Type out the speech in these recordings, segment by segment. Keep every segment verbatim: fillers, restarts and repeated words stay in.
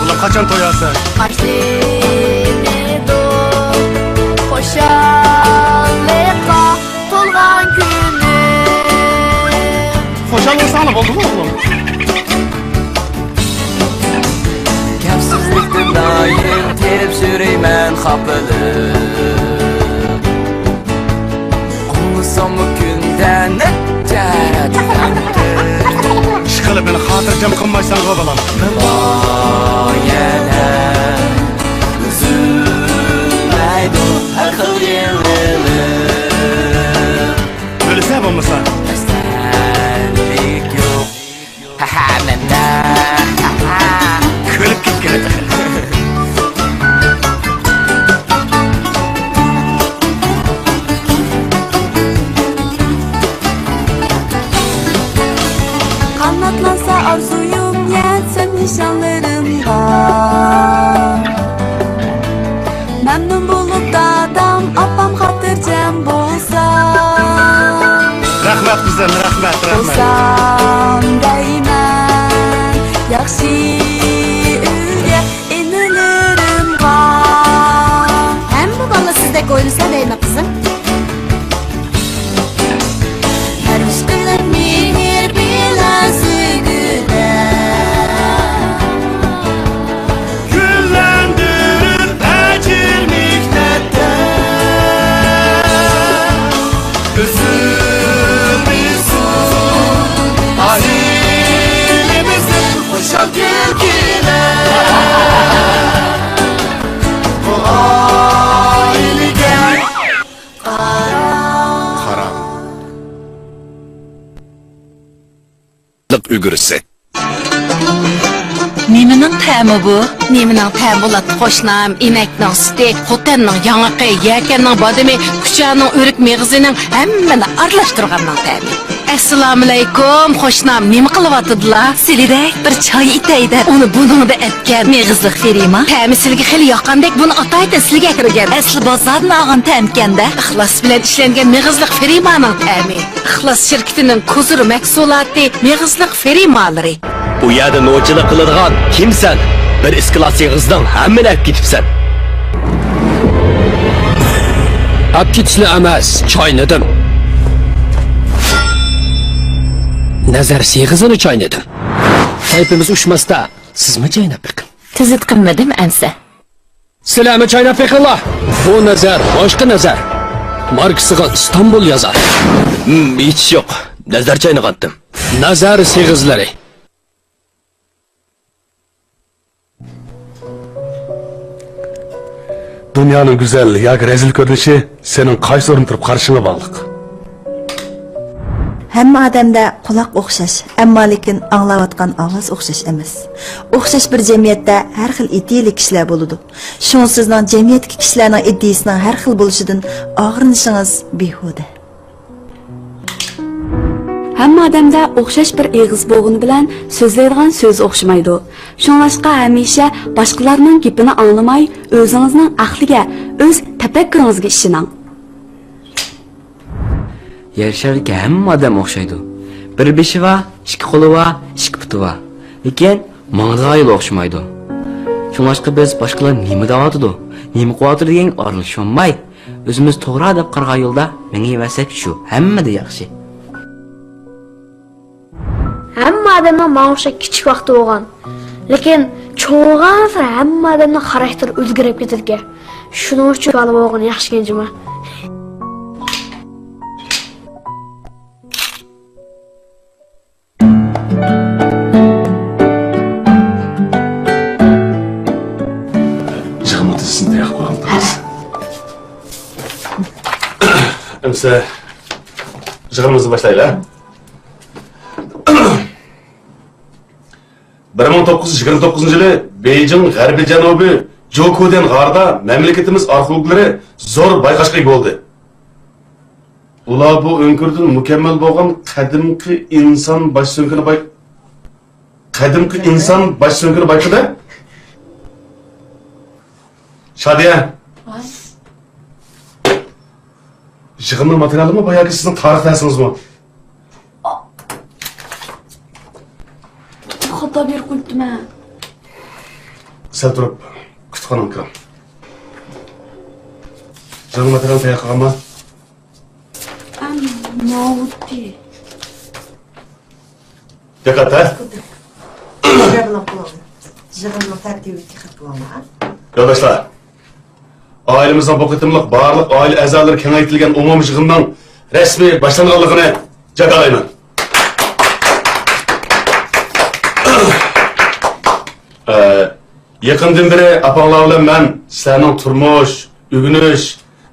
ئۇلار قاچان توياسەن؟ باشلىنىدۇ خۇشاللىققا تولغان كۈنۈم. خۇشال بولساڭلا بولدىغۇ، ئوغلۇم. كەپسىزلىكتىن دائىم تېرىپ سۈرىمەن خاپىلىق. ئاڭلىساممۇ كۈندە نەچچە رەت. ئىشقىلىپ مېنى خاتىرجەم قىلمايسەنغۇ، بالام. رىۋايەتلەر ئۈزۈلمەيدۇ ھەر خىل يىللىق. ئۆلسە بولمىسا. تەسەللىك يوق. ھەھە، مەندە. كۈلۈپ كەتكەن. قاناتلانسا ئارزۇيۇم، يەتسەم نىشانلىرىمغا. مەمنۇن بولۇپ دادام، ئاپام خاتىرجەم بولسا. رەھمەت قىزىم، رەھمەت، رەھمەت. بولسام دەيمەن ياخشى ئۆيگە ئىنىلىرىمغا. ھەممە بالا سىزدەك ئويلىسا دەيمەن قىزىم. پەرۋىش قىلىپ مېھىر بىلەن سۆيگۈدە، گۈللەندۈرۈپ ئەجىر مېھنەتتە، ئۈزۈلمىسۇن ئائىلىمىزدىن خۇشال كۈلكىلەر. بۇ ئائىلىگە قاراڭ. ئۈگرىسى. نېمىنىڭ تەمى بۇ؟ نېمىنىڭ تەمى بولاتتى، قوشنام؟ ئىنەكنىڭ سۈتى، خوتەننىڭ ياڭىقى، يەكەننىڭ بادىمى، كۇچانىڭ ئۆرۈك مېغىزىنىڭ ھەممىنى ئارىلاشتۇرغاننىڭ تەمى. ئەسسالامۇئەلەيكۇم، قوشنام نېمە قىلىۋاتىدىلا؟ سىلىدەك بىر چاي ئېتەي دەپ ئۇنى بۇنىڭدا ئەتكەن. مېغىزلىق فېرىما. تەمى سىلىگە خېلى ياققاندەك، بۇنى ئاتايىتىن سىلىگە ئەكىرگەن. ئەسلى بازاردىن ئالغان تەمكەندە. ئىخلاس بىلەن ئىشلەنگەن مېغىزلىق فېرىمانىڭ تەمى. ئىخلاس شىركىتىنىڭ كوزۇر مەھسۇلاتى، مېغىزلىق فېرىمالىرى. بۇ يەردە نوچىلىق قىلىدىغان كىمسەن؟ بىر ئىس كىلاس ئېغىزدىڭ، ھەممىنى ئەپ كېتىپسەن. ئەپ كېتىشنى ئەمەس، چاينىدىم. نەزەر سېغىزىنى چاينىدىم. كەيپىمىز ئۇشماستا، سىزمۇ چايناپ بېقىڭ. تۈزۈت قىلمىدىم ئەمسە. سىلەرمۇ چايناپ بېقىڭلار. بۇ نەزەر، باشقا نەزەر. ماركىسىغا ئىستانبۇل يازار. ھىم، ھېچ يوق. نەزەر چاينىغانتىم. نەزەر سېغىزلىرى. دۇنيانىڭ گۈزەل ياكى رەزىل كۆرۈنۈشى سېنىڭ قايسى ئورۇندا تۇرۇپ قارىشىڭغا باغلىق. ھەممە ئادەمدە قۇلاق ئوخشاش، ئەمما لېكىن ئاڭلاۋاتقان ئاۋاز ئوخشاش ئەمەس. ئوخشاش بىر جەمئىيەتتە ھەر خىل ئىدىيەلىك كىشىلەر بولىدۇ. شۇڭا سىزنىڭ جەمئىيەتتىكى كىشىلەرنىڭ ئىدىيىسىنىڭ ھەر خىل بولۇشىدىن ئاغرىنىشىڭىز بىھۇدە. ھەممە ئادەمدە ئوخشاش بىر ئېغىز بولغىنى بىلەن سۆزلەيدىغان سۆز ئوخشىمايدۇ. شۇڭلاشقا ھەمىشە باشقىلارنىڭ گېپىنى ئاڭلىماي، ئۆزىڭىزنىڭ ئەقلىگە، ئۆز تەپەككۇرىڭىزگە ئىشىنىڭ. يەر شارىدىكى ھەممە ئادەم ئوخشايدۇ. بىر بېشى بار، ئىككى قولى بار، ئىككى پۇتى بار. لېكىن ماڭىدىغان يولى ئوخشىمايدۇ. شۇڭلاشقا بىز باشقىلار نېمە دەۋاتىدۇ، نېمە قىلىۋاتىدۇ دېگەنگە ئارىلىشىۋالماي، ئۆزىمىز توغرا دەپ قارىغان يولدا مېڭىۋەرسەك شۇ ھەممىدىن ياخشى. ھەممە ئادەمنىڭ ماڭا ئوخشاش كىچىك ۋاقتى بولغان. لېكىن چوڭىغانسېرى ھەممە ئادەمنىڭ خاراكتېرى ئۆزگىرىپ كېتىدىكەن. شۇنىڭ ئۈچۈن بالا بولغىنى ياخشىكەن جۇمۇ. يىغىننىڭ تۈزۈسىنى تەييار قىلىپ قويغان. ئەمسە يىغىنىمىزنى باشلايلى. بىر مىڭ توققۇز يۈز يىگىرمە توققۇزىنچى يىلى بېيجىڭ غەربىي جەنۇبى جوكۇدەن غارىدا مەملىكىتىمىز ئارخېئولوگلىرى زور بايقاشقا ئىگە بولدى. ئۇلار بۇ ئۆڭكۈردىن مۇكەممەل بولغان قەدىمكى ئىنسان باش سۆڭىكىنى باي-، قەدىمكى ئىنسان باش سۆڭىكىنى بايقىدى. شادىيە. ۋاي. يىغىننىڭ ماتېرىيالىمۇ بۇ ياكى سىزنىڭ تارىخ دەرسىڭىزمۇ؟ خاتا بېرىپ قويۇپتىمەن. سەل تۇرۇپ، كۇتۇپخانىغا كىرىڭ. جاڭ ماتېرىيال تەييار قىلغانما؟ ئەم، ناۋۇتى. دىققەت، ھە؟ يىغىننىڭ تەرتىپىگە دىققەت قىلىڭلار. يولداشلار، ئائىلىمىزنىڭ بۇ قېتىملىق بارلىق ئائىلە ئەزالىرى كېڭەيتىلگەن ئومۇمىي يىغىننىڭ رەسمىي باشلانغانلىقىنى جاكارلايمەن. ئە، يېقىندىن بېرى ئاپاڭلار بىلەن مەن سىلەرنىڭ تۇرمۇش، ئۆگىنىش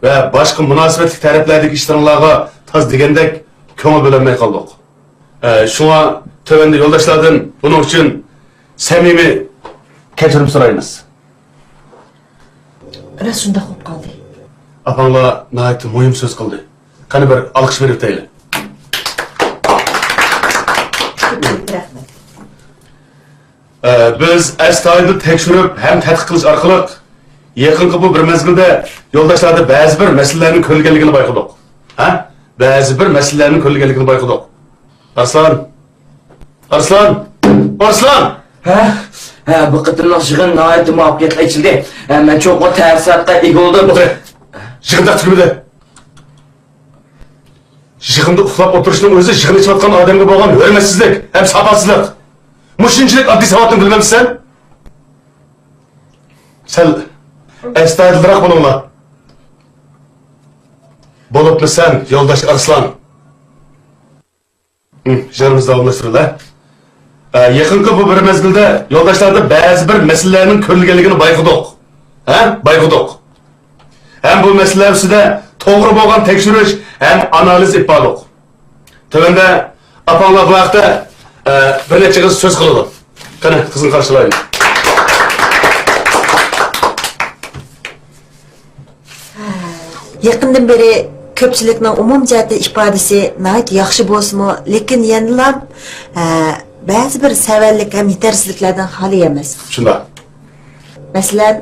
ۋە باشقا مۇناسىۋەتلىك تەرەپلەردىكى ئىشلىرىڭلارغا تاز دېگەندەك كۆڭۈل بۆلەلمەي قالدۇق. ئە، شۇڭا تۆۋەندە يولداشلاردىن بۇنىڭ ئۈچۈن سەمىمىي كەچۈرۈم سورايمىز. راست شۇنداق بولۇپ قالدى. ئاپاڭلار ناھايىتى مۇھىم سۆز قىلدى. قېنى، بىر ئالقىش بېرىۋېتەيلى. رەھمەت. ئە، بىز ئەستايىدىل تەكشۈرۈپ ھەم تەتقىق قىلىش ئارقىلىق، يېقىنقى بۇ بىر مەزگىلدە يولداشلاردا بەزى بىر مەسىلىلەرنىڭ كۆرۈلگەنلىكىنى بايقىدۇق. ھە؟ بەزى بىر مەسىلىلەرنىڭ كۆرۈلگەنلىكىنى بايقىدۇق. ئارسلان! ئارسلان! ئارسلان! ھە؟ ھە، بۇ قېتىملىق يىغىن ناھايىتى مۇۋەپپەقىيەتلىك ئېچىلدى. ھە، مەن چوڭقۇر تەسىراتقا ئىگە بولدۇم. ئولتۇر. يىغىن تېخى تۈگىمىدى. يىغىندا ئۇخلاپ ئولتۇرۇشنىڭ ئۆزى يىغىن ئېچىۋاتقان ئادەمگە بولغان ھۆرمەتسىزلىك ھەم ساپاسىزلىق. مۇشۇنچىلىك ئاددىي ساۋاتنى بىلمەمسەن؟ سەل ئەستايىدىلراق بولۇڭلار. بولۇپمۇ سەن، يولداش ئارسلان. ھىم، يىغىنىمىزنى داۋاملاشتۇرىلى. ئە، يېقىنقى بۇ بىر مەزگىلدە يولداشلاردا بەزى بىر مەسىلىلەرنىڭ كۆرۈلگەنلىكىنى بايقىدۇق. ھە؟ بايقىدۇق. ھەم بۇ مەسىلىلەر ئۈستىدە توغرا بولغان تەكشۈرۈش ھەم ئانالىز ئېلىپ باردۇق. تۆۋەندە ئاپاڭلار بۇ ھەقتە، ئە، بىر نەچچە قىز سۆز قىلىدۇ. قېنى، قىزنى قارشىلايلى. يېقىندىن بېرى كۆپچىلىكنىڭ ئومۇمىي جەھەتتە ئىپادىسى ناھايىتى ياخشى بولسىمۇ، لېكىن يەنىلا، ئە، بەزى بىر سەۋەنلىك ھەم يېتەرسىزلىكلەردىن خالىي ئەمەس. شۇنداق. مەسىلەن،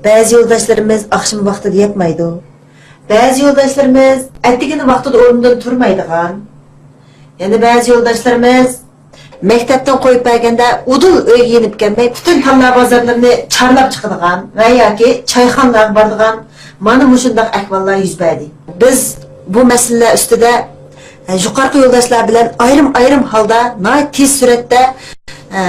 بەزى يولداشلىرىمىز ئاخشام ۋاقتىدا ياتمايدۇ. بەزى يولداشلىرىمىز ئەتىگىنى ۋاقتىدا ئورنىدىن تۇرمايدىغان. يەنە بەزى يولداشلىرىمىز مەكتەپتىن قويۇپ بەرگەندە ئۇدۇل ئۆيگە يېنىپ كەلمەي، پۈتۈن تاللا بازارلىرىنى چارلاپ چىقىدىغان ۋە ياكى چايخانىلارغا بارىدىغان، مانا مۇشۇنداق ئەھۋاللار يۈز بەردى. بىز بۇ مەسىلىلەر ئۈستىدە، ئە، يۇقىرىقى يولداشلار بىلەن ئايرىم-ئايرىم ھالدا ناھايىتى تېز سۈرئەتتە، ئە،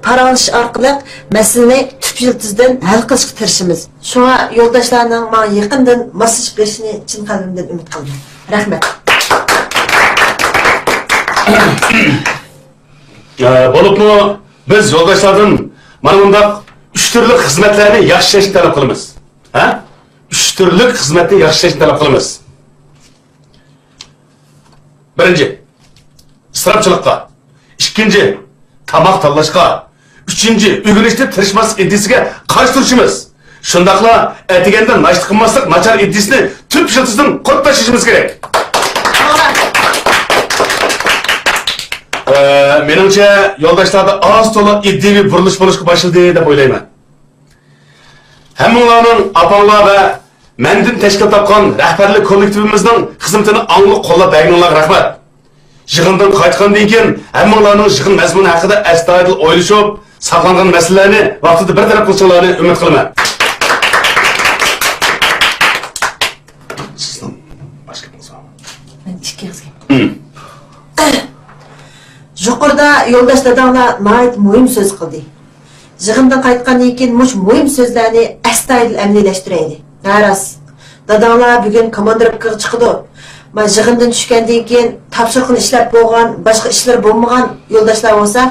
پاراڭلىشىش ئارقىلىق مەسىلىنى تۈپ يىلتىزىدىن ھەل قىلىشقا تىرىشىمىز. شۇڭا يولداشلارنىڭ ماڭا يېقىندىن ماسلىشىپ بېرىشىنى چىن قەلبىمدىن ئۈمىد قىلىمەن. رەھمەت. ئە، بولۇپمۇ بىز يولداشلاردىن مانا مۇنداق ئۈچ تۈرلۈك خىزمەتلەرنى ياخشى ئىشلەشنى تەلەپ قىلىمىز. ھە؟ ئۈچ تۈرلۈك خىزمەتنى ياخشى ئىشلەشنى تەلەپ قىلىمىز. بىرىنچى، ئىسراپچىلىققا. ئىككىنچى، تاماق تاللاشقا. ئۈچىنچى، ئۆگىنىشتە تىرىشماسلىق ئىدىيىسىگە قارشى تۇرۇشىمىز. شۇنداقلا ئەتىگەندە ناشتا قىلماسلىق ناچار ئىدىيىسىنى تۈپ يىلتىزىدىن قۇرۇپ تاشلىشىمىز كېرەك. ئە، مېنىڭچە، يولداشلاردا ئاز تولا ئىدىيەۋى بۇرۇلۇش بولۇشقا باشلىدى دەپ ئويلايمەن. ھەممىڭلارنىڭ ئاپاڭلار ۋە مەندىن تەشكىل تاپقان رەھبەرلىك كوللېكتىپىمىزنىڭ خىزمىتىنى ئاڭلىق قوللاپ بەرگىنىڭلارغا رەھمەت. يىغىندىن قايتقاندىن كېيىن ھەممىڭلارنىڭ يىغىن مەزمۇنى ھەققىدە ئەستايىدىل ئويلىشىپ، ساقلانغان مەسىلىلەرنى ۋاقتىدا بىر تەرەپ قىلىشىڭلارنى ئۈمىد قىلىمەن. سىزنىڭ باشقا گېپىڭىز بارمۇ؟ مەن ئىككى ئېغىز گەپ. ھىم. يۇقىرىدا يولداش داداڭلار ناھايىتى مۇھىم سۆز قىلدى. يىغىندىن قايتقاندىن كېيىن مۇشۇ مۇھىم سۆزلەرنى ئەستايىدىل ئەمەلىيلەشتۈرەيلى. ھە، راست. داداڭلار بۈگۈن كوماندىروپكىغا چىقىدۇ. مانا يىغىندىن چۈشكەندىن كېيىن تاپشۇرۇقنى ئىشلەپ بولغان، باشقا ئىشلىرى بولمىغان يولداشلار بولسا،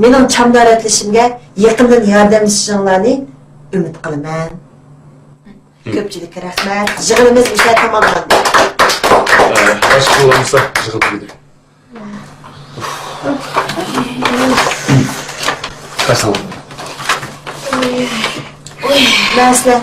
مېنىڭ چامدا رەتلىشىمگە يېقىندىن ياردەملىشىشىڭلارنى ئۈمىد قىلىمەن. كۆپچىلىككە رەھمەت. يىغىنىمىز مۇشۇ يەردە تاماملاندى. ئە، باشقا بولمىسا يىغىن تۈگىدى. قايسىڭ؟ مەسىلە.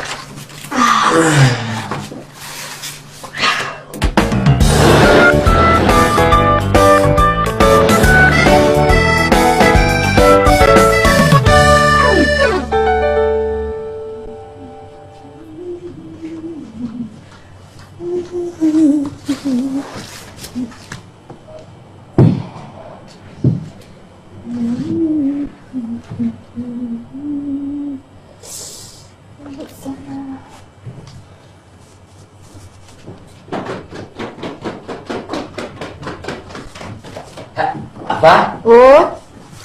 ئاپا، ئۇ؟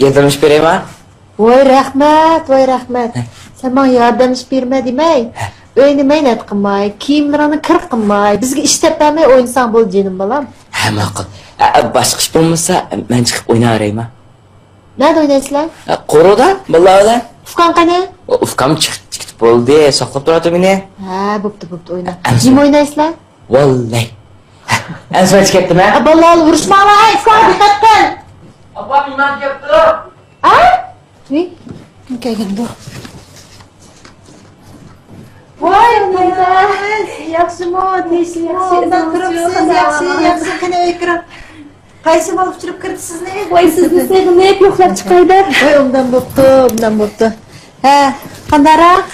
ياردەملىشىپ بېرەيما؟ ۋاي رەھمەت، ۋاي رەھمەت. سەن ماڭا ياردەملىشىپ بېرىمەن دېمەي، ئۆينى مەينەت قىلماي، كىيىملىرىڭنى كىر قىلماي، بىزگە ئىش دەپ بەرمەي ئوينىساڭ بولدى جېنىم بالام. ھە، ماقۇل. ئە، باشقا ئىش بولمىسا، مەن چىقىپ ئويناۋېرەيما؟ نەدە ئوينايسىلەر؟ ئە، قورۇدا، بالىلار بىلەن. ئۇكاڭ قېنى؟ ئۇ، ئۇكام چىقىپ، چىقىپ بولدى، ساقلاپ تۇراتتى مېنى. ھە، بوپتۇ، بوپتۇ، ئوينا. ئەمسە نېمە ئوينايسىلەر؟ ۋاللاي. ئەمسە مەن چىقىپ كەتتىم، ھە؟ ئە، بالىلار، ئۇرۇشماڭلار، ھەي، ئۇكاڭ دىققەت قىل. ئاپام ئىمان كەپتۇ. ھە؟ ۋىي، كىم كەلگەندۇ؟ ۋاي، قايسىڭىز؟ ياخشىمۇ؟ تىنچمۇ؟ ياخشى، ئوبدان تۇرۇپسىز؟ ياخشى، ياخشى، قېنى ئۆيگە كىرىڭ. قايسى بالا ئۇچراپ كىردى سىزنى؟ ۋاي، سىزنى سېغىنىپ يوقلاپ چىقاي دەپ. ۋاي، ئوبدان بوپتۇ، ئوبدان بوپتۇ. ھە، قانداقراق؟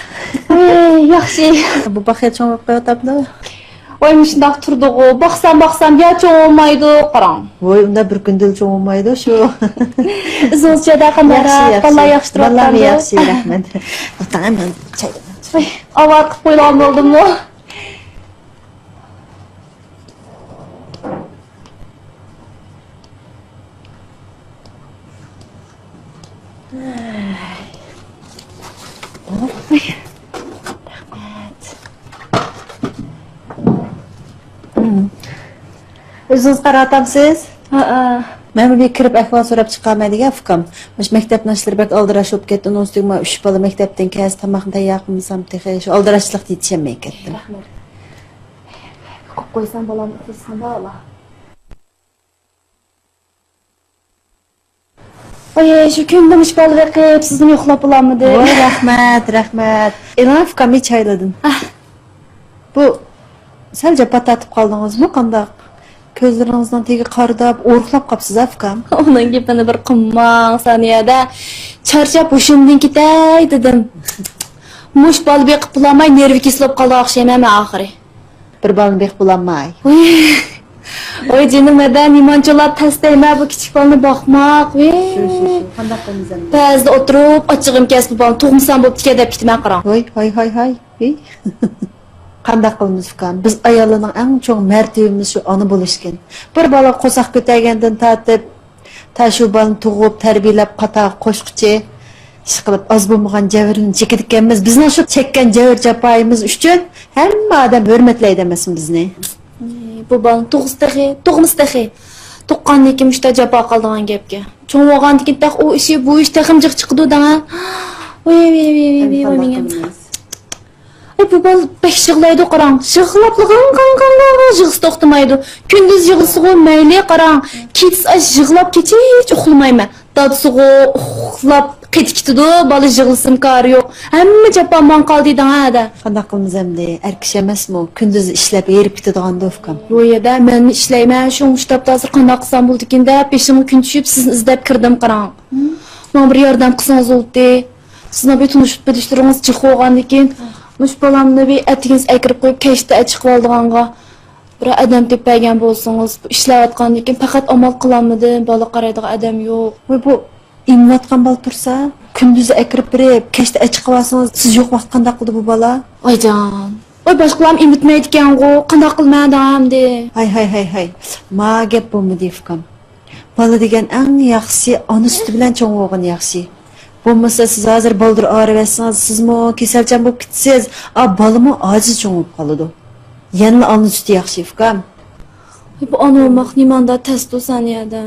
ۋاي، ياخشى. بۇ باخيا چوڭ بولۇپ قېلىۋاتامدۇ؟ ۋاي، مۇشۇنداق تۇردىغۇ، باقسام، باقسام، يا چوڭ بولمايدۇ، قاراڭ. ۋاي، ئۇنداق بىر كۈندىلا چوڭ بولمايدۇ شۇ. ئۆزىڭىزچە دە قانداقراق؟ ياخشى، ياخشى. بالىلار ياخشى تۇرۇۋاتامدۇ؟ بالام ياخشى، رەھمەت. ئوتۇرۇڭ، مەن چاي. ۋاي، ئاۋارە قىلىپ قويىدىغان بولدۇممۇ؟ ئۆزىڭىز قاراۋاتامسىز؟ ھەئە. مەن بىر كىرىپ ئەھۋال سوراپ چىقارمەن دېگەن ئۇكام. مۇشۇ مەكتەپنىڭ ئىشلىرى بەك ئالدىراش بولۇپ كەتتى. ئۇنىڭ ئۈستىگە مانا ئۈچ بالا مەكتەپتىن كەلسە تاماقنى تەييار قىلمىسام تېخى شۇ ئالدىراشچىلىقتا يېتىشەلمەي كەتتىم. رەھمەت. قويۇپ قويسام بالامنى ئۇخلىسۇن بالا. ئاي، شۇ كۈندە مۇشۇ بالا بېقىپ، سىزنى يوقلاپ بولالمىدىم. ۋاي، رەھمەت، رەھمەت. ئېلىڭ ئۇكامنى چايلىدىم. ئاھ. بۇ سەل جاپا تارتىپ قالدىڭىزمۇ؟ قانداق؟ كۆزلىرىڭىزنىڭ تېگى قارىداپ، ئورۇقلاپ قاپسىز-ھە، ئۇكام. ئۇنىڭ گېپىنى بىر قىلماڭ، سانىيەدە. چارچاپ ھوشۇمدىن كېتەي دېدىم. مۇشۇ بالا بېقىپ بولالماي، نېرۋا كېسىلى بولۇپ قالدىغان ئوخشايمەن مەن ئاخىرى. بىر بالىنى بېقىپ بولالماي. ۋوي. ۋوي جېنىم ھەدە، نېمانچىلا تەس دەيمەن بۇ كىچىك بالىنى باقماق، ۋوي. شۇ، شۇ، شۇ. قانداق قىلىمىز ئەمدى؟ بەزىدە ئولتۇرۇپ، ئاچچىقىم كەلسە، بۇ بالىنى تۇغمىسام بوپتىكەن دەپ كېتىمەن، قاراڭ. ۋوي، ھاي، ھاي، ھاي، ۋوي. قانداق قىلىمىز ئۇكام؟ بىز ئاياللارنىڭ ئەڭ چوڭ مەرتىۋىمىز شۇ ئانا بولۇشكەن. بىر بالا قورساق كۆتەرگەندىن تارتىپ، تا شۇ بالىنى تۇغۇپ، تەربىيەلەپ، قاتارغا قوشقۇچە، ئىشقىلىپ، ئاز بولمىغان جەۋرىنى چېكىدىكەنمىز. بىزنىڭ شۇ چەككەن جەۋر جاپايىمىز ئۈچۈن ھەممە ئادەم ھۆرمەتلەيدۇ ئەمەسمۇ بىزنى؟ ئى، بۇ بالىنى تۇغسا تېخى، تۇغمىسا تېخى. تۇغقاندىن كېيىن مۇشۇنداق جاپا قالىدىغان گەپكەن. چوڭ بولغاندىن كېيىن تېخى ئۇ ئىشى، بۇ ئىش تېخىمۇ جىق چىقىدۇ دەڭە. ۋىي، ۋىي، ۋىي، ۋىي، ۋىي، ۋىي، مېنىڭ. ئاي، بۇ بالا بەك يىغلايدۇ، قاراڭ. يىغلاپلا غىڭ، غىڭ، غىڭ، غىڭ، غىڭ، يىغلىسا توختىمايدۇ. كۈندۈز يىغلىسىغۇ مەيلى، قاراڭ. كېچىسى ئاش يىغلاپ كېچە ھېچ ئۇخلىمايمەن. دادىسىغۇ ئۇخلاپ قېتىپ كېتىدۇ، بالا يىغلىسىمۇ كارى يوق. ھەممە جاپا ماڭا قالدى دەڭە ھەدە. قانداق قىلىمىز ئەمدى؟ ئەر كىشى ئەمەسمۇ؟ كۈندۈز ئىشلەپ ھېرىپ كېتىدىغاندۇ ئۇكام. يوق يەدە، مەنمۇ ئىشلەيمەن، شۇڭا مۇشۇ تاپتا ھازىر قانداق قىلسام بولىدىكىن دەپ بېشىمغا كۈن چۈشۈپ سىزنى ئىزدەپ كىردىم، قاراڭ. ماڭا بىر ياردەم قىلسىڭىز بولدى. سىزنىڭ بىر تونۇش-بىلىشلىرىڭىز جىق بولغاندىكىن، مۇشۇ بالامنى بىر ئەتىگىنىسى ئەكىرىپ قويۇپ، كەچتە ئەچىقىۋالىدىغانغا بىر ئادەم تېپىپ بەرگەن بولسىڭىز. ئىشلەۋاتقاندىكىن پەقەت ئامال قىلالمىدىم، بالا قارايدىغان ئادەم يوق. ۋاي، بۇ ئېمىۋاتقان بالا تۇرسا، كۈندۈزى ئەكىرىپ بېرىپ، كەچتە ئەچىقىۋالسىڭىز، سىز يوق ۋاقىت قانداق قىلىدۇ بۇ بالا؟ ۋايجان، ۋاي، باشقىلارمۇ ئېمىتمەيدىكەنغۇ، قانداق قىلىمەن دەڭ ئەمدى؟ ھاي، ھاي، ھاي، ھاي. ما گەپ بولمىدى ئۇكام. بالا دېگەن ئەڭ ياخشىسى ئانا سۈتى بىلەن چوڭ بولغىنى ياخشى. بولمىسا سىز ھازىر بالدۇر ئاغرىۋەتسىڭىز، سىزمۇ كېسەلچان بولۇپ كېتىسىز، ئا، بالىمۇ ئاجىز چوڭ بولۇپ قالىدۇ. يەنىلا ئانا سۈتى ياخشى، ئۇكام. بۇ ئانا بولماق نېمانداق تەستۇ سانىيەدە.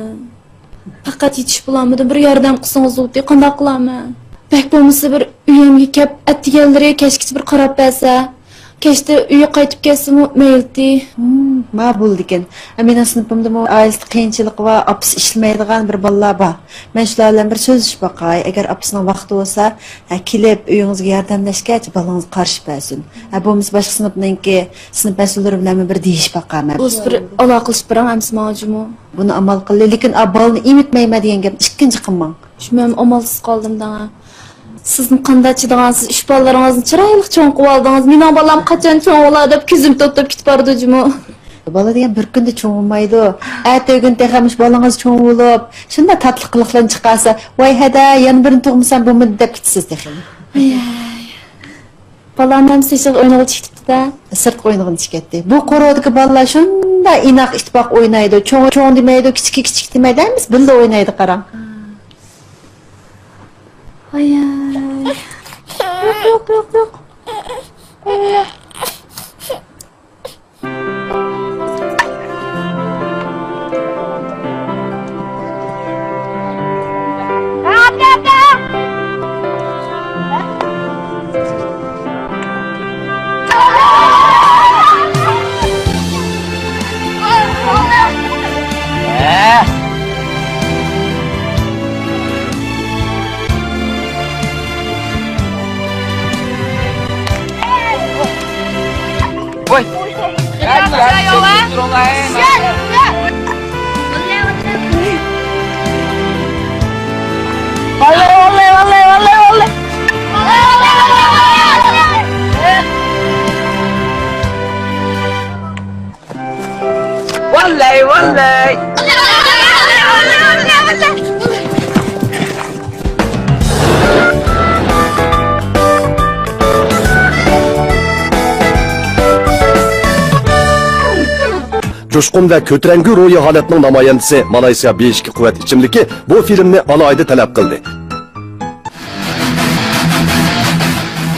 پەقەت يېتىشىپ بولالمىدىم، بىر ياردەم قىلسىڭىز بولدى، قانداق قىلارمەن؟ بەك بولمىسا بىر ئۆيۈمگە كەپ، ئەتىگەنلىرى كەچكىچە بىر قاراپ بەرسە. كەچتە ئۆيگە قايتىپ كەتسىمۇ مەيلىتى. ھىم، ما بولىدىكەن. ھە، مېنىڭ سىنىپىمدىمۇ ئائىلىسىدە قىيىنچىلىقى بار، ئاپىسى ئىشلىمەيدىغان بىر بالىلار بار. مەن شۇلار بىلەن بىر سۆزلىشىپ باقاي. ئەگەر ئاپىسىنىڭ ۋاقتى بولسا، ھە، كېلىپ ئۆيىڭىزگە ياردەملەشكەچ، بالىڭىز قارىشىپ بەرسۇن. ھە، بولمىسا باشقا سىنىپنىڭكى سىنىپ مەسئۇللىرى بىلەنمۇ بىر دېيىشىپ باقاي مەن. بولسا بىر ئالاقىلىشىپ بېرىڭ ئەمىسە ماڭا جۇمۇ. بۇنى ئامال قىلدى، لېكىن ئا، بالىنى ئېمىتمەيمەن دېگەن گەپنى ئىككىنچى قىلماڭ. شۇ مەن ئامالسىز قالدىم دەڭە. سىزمۇ قانداق چىدىغانسىز، ئۈچ بالىلىرىڭىزنى چىرايلىق چوڭ قىلىۋالدىڭىز. مېنىڭ بالام قاچان چوڭ بولا دەپ كۆزۈم توپ-توپ كېتىپ بارىدۇ جۇمۇ. بالا دېگەن بىر كۈندە چوڭ بولمايدۇ. ئەتە-ئۆگۈن تېخى مۇشۇ بالىڭىز چوڭ بولۇپ، شۇنداق تاتلىق قىلىقلارنى چىقارسا، ۋاي ھەدە، يەنە بىرىنى تۇغمىسام بولمىدى دەپ كېتىسىز تېخى. ئاياي. بالام ھەم سېشىغا ئوينىغىلى چىقىپتۇ سىرتقا ئوينىغىنى چىقىپ كەتتى. بۇ قورۇدىكى بالىلار شۇنداق ئىناق ئىتتىپاق ئوينايدۇ. چوڭى چوڭ دېمەيدۇ، كىچىكى كىچىك دېمەيدۇ، ھەممىسى بىللە ئوينايدۇ، قاراڭ. ۋاياي. يوق، يوق، يوق، يوق. ۋاي. ۋاللاي، ۋاللاي. جۇشقۇن ۋە كۆتۈرەڭگۈ روھىي ھالەتنىڭ نامايەندىسى مالايسىيا بى ئىككى قۇۋۋەت ئىچىملىكى بۇ فىلىمنى ئالاھىدە تەلەپ قىلدى.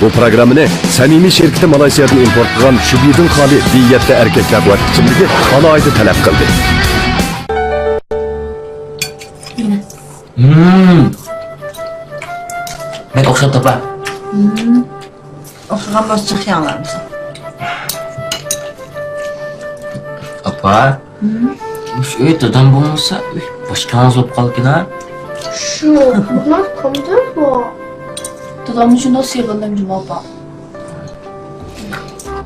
بۇ پروگراممىنى سەمىمىي شىركىتى مالايسىيادىن ئىمپورت قىلغان شۈبىدىن خالىي بى يەتتە ئەركەكلەر قۇۋۋەت ئىچىملىكى ئالاھىدە تەلەپ قىلدى. مم. مەن ئوخشاپ تاپا. مم. ئوخشىغان بولسا چىقىشىڭلار بولسا. ئاپا، مۇشۇ ئۆي دادام بولمىسا، ئۆي باشقىڭىز بولۇپ قالغىنا. شۇ، بۇنىڭ كومپيۇتېر بۇ. دادامنى شۇنداق سېغىندىم جۇمۇ ئاپا.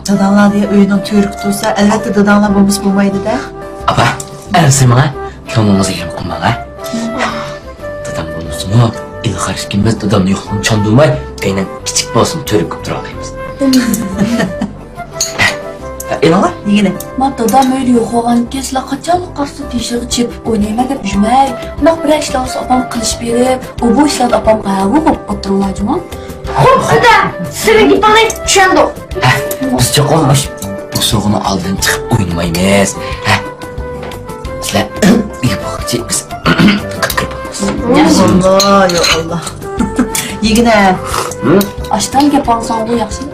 داداڭلار دېگەن ئۆينىڭ تۈۋرۈكى تۇرسا، ئەلۋەتتە داداڭلار بولمىسا بولمايدۇ-دە. ئاپا، ئەنسىرىمەڭ، كۆڭلىڭىزگە يېرىم قىلماڭ ھە. دادام بولمىسىمۇ، ئىلغار ئىككىمىز دادامنى يوقلىغىنى چاندۇرماي، ئەينەن كىچىك بولسىمۇ تۈۋرۈك بولۇپ تۇرالايمىز. ئېلىڭلار. يېگىنە. ما دادام ئۆيدە يوق بولغاندىكىن سىلەر قاچانلا قارىسا تېشىغا چېپىپ ئوينايمەن دەپ يۈرمەي، مۇنداق بىرەر ئىشلار بولسا ئاپام قىلىشىپ بېرىپ، ئۇ بۇ ئىشلاردا ئاپامغا ھەۋە بولۇپ ئولتۇرۇڭلار جۇمۇ. خوپ، دادا، سىزنىڭ گېپىڭنى چۈشەندۇق. ھە، بىز چوقۇم مۇش بوسۇغىنى ئالدىن چىقىپ ئوينىمايمىز. ھە. سىلەر ئۆيگە بارغۇچە بىز قىپ-قىرىپ بولىمىز. يا ئاللا، يا ئاللا. يېگىنە. ھە؟ ئاشتان گەپ ئاڭلىساڭغۇ ياخشى.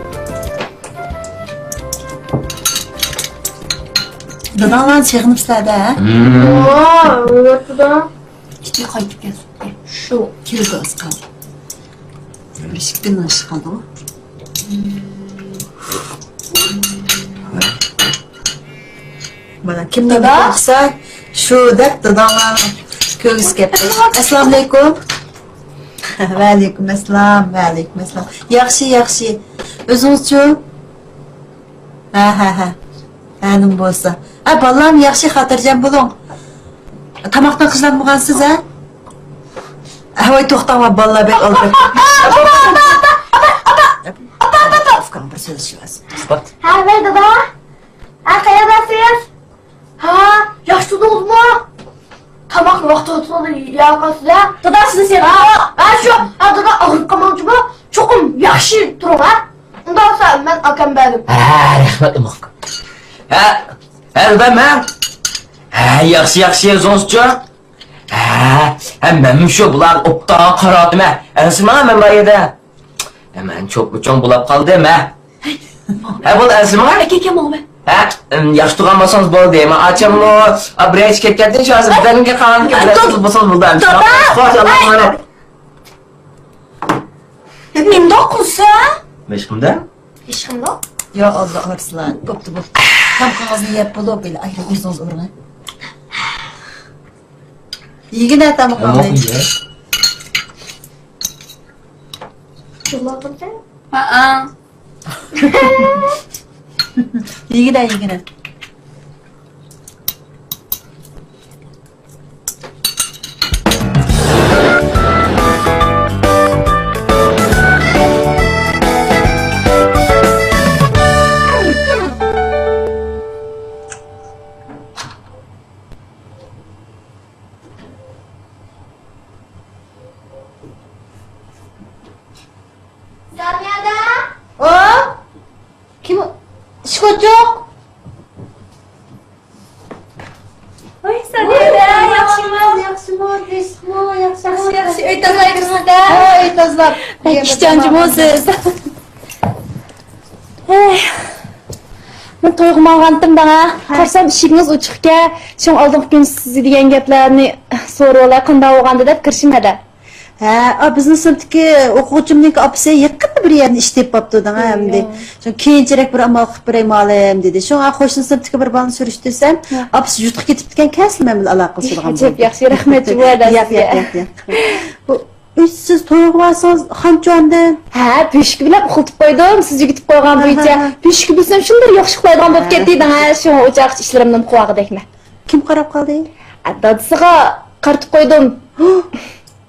داداڭلارنى سېغىنىپسىلەر-دە، ھە؟ ۋاي، ئەلۋەتتە. ئىككى قايتىپ كەلسۇن. شۇ كىرىدۇ ئاز قالدى. بىر ئىككى كۈندىن ئاشىپ قالدىغۇ. مانا كىم دادا؟ دېمەكچى شۇ دەپ داداڭلارنىڭ كۆرگۈسى كەپتۇ. ئەسسالامۇئەلەيكۇم. ۋەئەلەيكۇم ئەسسالام، ۋەئەلەيكۇم ئەسسالام. ياخشى، ياخشى. ئۆزىڭىزچۇ؟ ھە، ھە، ھە. ھە، نېمە بولسا. ھە، بالىلارمۇ ياخشى، خاتىرجەم بولۇڭ. تاماقتىن قىزارمىغانسىز، ھە؟ ھە، ۋاي، توختاڭلار، بالىلار بەك ئالدىراپ. ئاپا، ئاپا، ئاپا، ئاپا، ئاپا، ئاپا، ئاپا، ئۇكام بىر سۆزلىشىۋالسۇن. ھە، ۋەي، دادا. ھە، قەيەردىسىز؟ ھە، ياخشى تۇردىڭىزمۇ؟ تاماقنى ۋاقتىدا تۇرغىلى يەۋاتقانسىز ھە؟ دادا سىزنى سېغىندۇق. ھە، ھە، شۇ. ھە، دادا ئاغرىپ قالماڭچىمۇ؟ چوقۇم ياخشى تۇرۇڭ ھە؟ ئۇنداق بولسا مەن ئاكام بەردىم. ھە، رەھمەت ئۇمۇق. ھە، ھە، دادا مەن. ھە، ياخشى، ياخشى، ئۆزىڭىزچۇ؟ ھە، ھە، مەنمۇ شۇ بۇلارغا ئوبدان قاراتتىم ھە. ئەنسىرىمەڭ مەن بار يەردە. ھە، مەن چوپمۇچوڭ بولاپ قالدىم ھە. ھە، بولدى، ئەنسىرىمەڭ. ئەكەكەم ماڭىمەن. ھە، ئىم، ياخشى تۇرغان بولسىڭىز بولدى. مەن ئاچاممۇ، ئا، بىر ئىش كەتكەندىن شۇ ھازىر بىردەمگە قالغانكەن، بىر دادا! بولسىڭىز بولدى. دادا! خوش، ئاللاغا ئامانەت. نېمىنداق قىلسا؟ ھېچقىمدا. ھېچقىمدا؟ يا ئاللا، ئارسلان. بوپتۇ، بوپتۇ. تامىقىڭىزنى يەپ بولۇپ، ھېلى ئايرىپ ئۆزىڭىز ئورۇڭ. يېگىنە تامىقىڭنى. ھەئە. يېگىنە، يېگىنە. سامىيەدە؟ ئو؟ كىم ئۇ؟ ياخشى، ياخشى، ياخشى. ئۆي تازىلايسىز-دە؟ ھە، ئۆي تازىلاپ. بەك ئىشچان جۇمۇ سىز. ھەي. مەن تويغا ماڭغانتىم دەڭە. ھە. قارىسام ئىشىكىڭىز ئوچۇقكەن. شۇڭا ئالدىنقى كۈنى سىزگە دېگەن گەپلەرنى سورىۋالاي، قانداق بولغان دەپ كىرىشىم ھەدە. ھە، ئا، بىزنىڭ سىنىپتىكى ئوقۇغۇچىمنىڭكى ئاپىسى يېقىندا بىر يەردىن ئىش تېپىپ ئاپتۇ دەڭە ئەمدى. شۇ كېيىنچىرەك بىر ئامال قىلىپ بېرەي مالىم دېدى. شۇڭا قوشنا سىنىپتىكى بىر بالىنى سۈرۈشتۈرسەم، ئاپىسى يۇرتقا كېتىپتىكەن، كەلسىلا مەن بىلەن ئالاقىلىشىدىغان بولدى. ئەجەب ياخشى، رەھمەت جۇمۇ ھەدە سىزگە. ياق، ياق، ياق. بۇ ئۆي سىز تويغا بارسىڭىز خانچە ئاندىن؟ ھە، بۆشۈكى بىلەن ئۇخلىتىپ قويدۇم، سىز يۈگۈتۈپ قويغان بويىچە. ھە، ھە. بۆشۈكى بىلسەم شۇنداق ياخشى ئۇخلايدىغان بولۇپ كەتتى دەڭە، شۇڭا ئوچاقچى ئىشلىرىمنىمۇ قىلىۋالغۇدەكمەن. كىم قاراپ قالدى؟ ئە، دادىسىغا قارىتىپ قويدۇم.